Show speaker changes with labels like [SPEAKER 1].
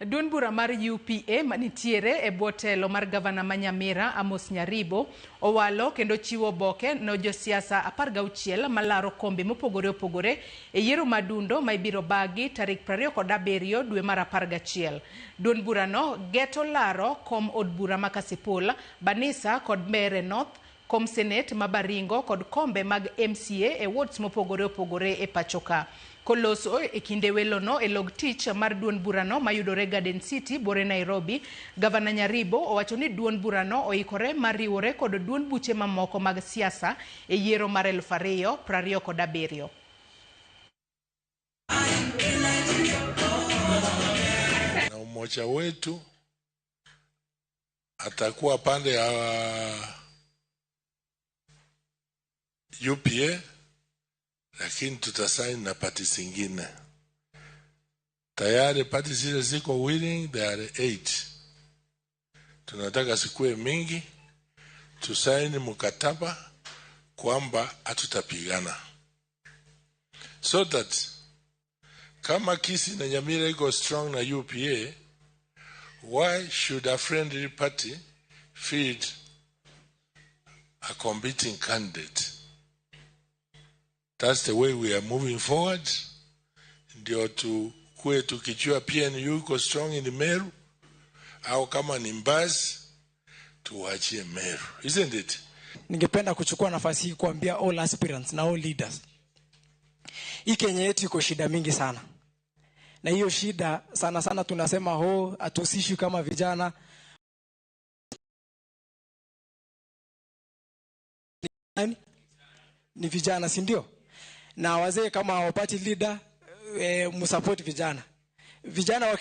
[SPEAKER 1] Duond bura mar UPA manitiere e bwo telo mar gavana ma Nyamira Amos Nyaribo owalo kendo chiwo oboke ne josiasa 16 malaro kombe mopogore opogore e yiero madundo ma ibiro bagi tarik 27 dwe mar 11. Duond burano geto laro kom od bura ma Kasipul, Banisa kod Mbeere North, kom senet ma Baringo kod kombe mag MCA e wards mopogore opogore e pachoka. Koloso e kinde welono e log tich mar duond burano mayudore Garden City buore Nairobi, Gavana Nyaribo owacho ni duond burano oikore mar riwore kod duond buche mamoko mag siasa e yiero mar 2027.
[SPEAKER 2] Na umoja wetu atakuwa pande ya UPA, lakini tutasaini na pati zingine. Tayari pati zile ziko willing, there are 8. Tunataka sikue mingi, tusaini mkataba kwamba hatutapigana, so that kama Kisii na Nyamira iko strong na UPA, why should a friendly party feed a competing candidate? That's the way we are moving forward. Ndio tukue tukijua PNU iko strong in Meru, au kama ni Mbaz tuachie Meru, isn't it?
[SPEAKER 3] Ningependa kuchukua nafasi hii kuambia all aspirants na all leaders, hii Kenya yetu iko shida mingi sana. Na hiyo shida sana sana tunasema ho hatusishi kama vijana. Ni vijana, si ndio? Na wazee kama hawapati leader, msupport vijana. Vijana waki